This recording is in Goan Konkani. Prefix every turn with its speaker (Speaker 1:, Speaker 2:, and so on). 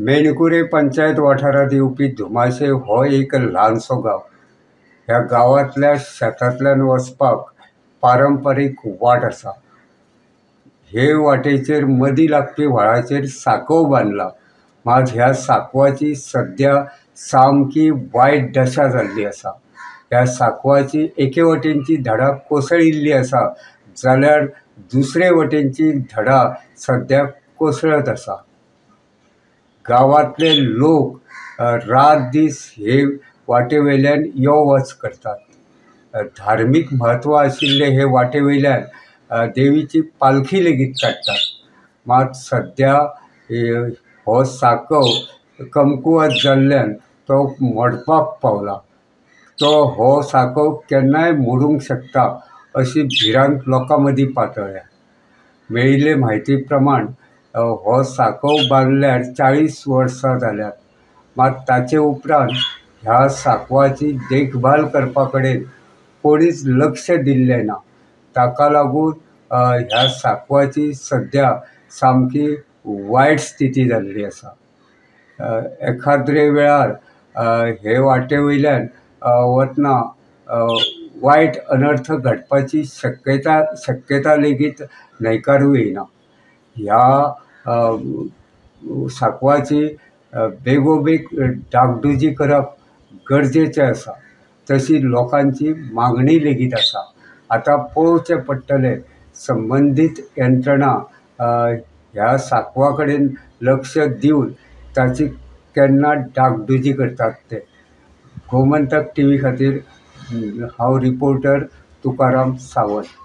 Speaker 1: मेणकुरे पंचायत वाठारांत येवपी धुमाशे हो एक ल्हानसो गांव. ह्या गांवांतल्या शेतांतल्यान वचपाक पारंपारीक वाट आसा. हे वाटेचेर मदीं लागपी व्हाळाचेर सांकव बांदला. मात ह्या सांकवाची सद्या सामकी वायट दशा जाल्ली आसा. ह्या सांकवाची एके वटेनची धडां कोसळिल्ली आसा जाल्यार दुसरे वटेनची धडां सद्या कोसळत आसा. गांवांतले लोक रात दीस हे वाटे वयल्यान यो वच करतात. धार्मीक म्हत्व आशिल्ले हे वाटे वयल्यान देवीची पालखी लेगीत काडटात. मात सद्या हो सांकव कमकुवत जाल्ल्यान तो मोडपाक पावला. तो हो सांकव केन्नाय मोडूंक शकता अशी भिरांत लोकां मदीं पातळ्ळ्या. मेळिल्ले म्हायती प्रमाण हो सांकव बांदल्यार 40 वर्सां जाल्यात. मात ताचे उपरांत ह्या सांकवाची देखभाल करपा कडेन कोणीच लक्ष दिल्लें ना. ताका लागून ह्या सांकवाची सद्या सामकी वायट स्थिती जाल्ली आसा. एखाद्रे वेळार हे वाटे वयल्यान वतना वायट अनर्थ घडपाची शक्यता लेगीत न्हयकारूं येना. ह्या सांकवाची बेगोबेग डागडुजी करप गरजेचें आसा. तशी लोकांची मागणी लेगीत आसा. आतां पळोवचें पडटलें संबंदीत यंत्रणा ह्या सांकवा कडेन लक्ष दिवन ताची केन्ना डागडुजी करतात ते. गोमंतक टीव्ही खातीर हांव रिपोर्टर तुकाराम सावंत.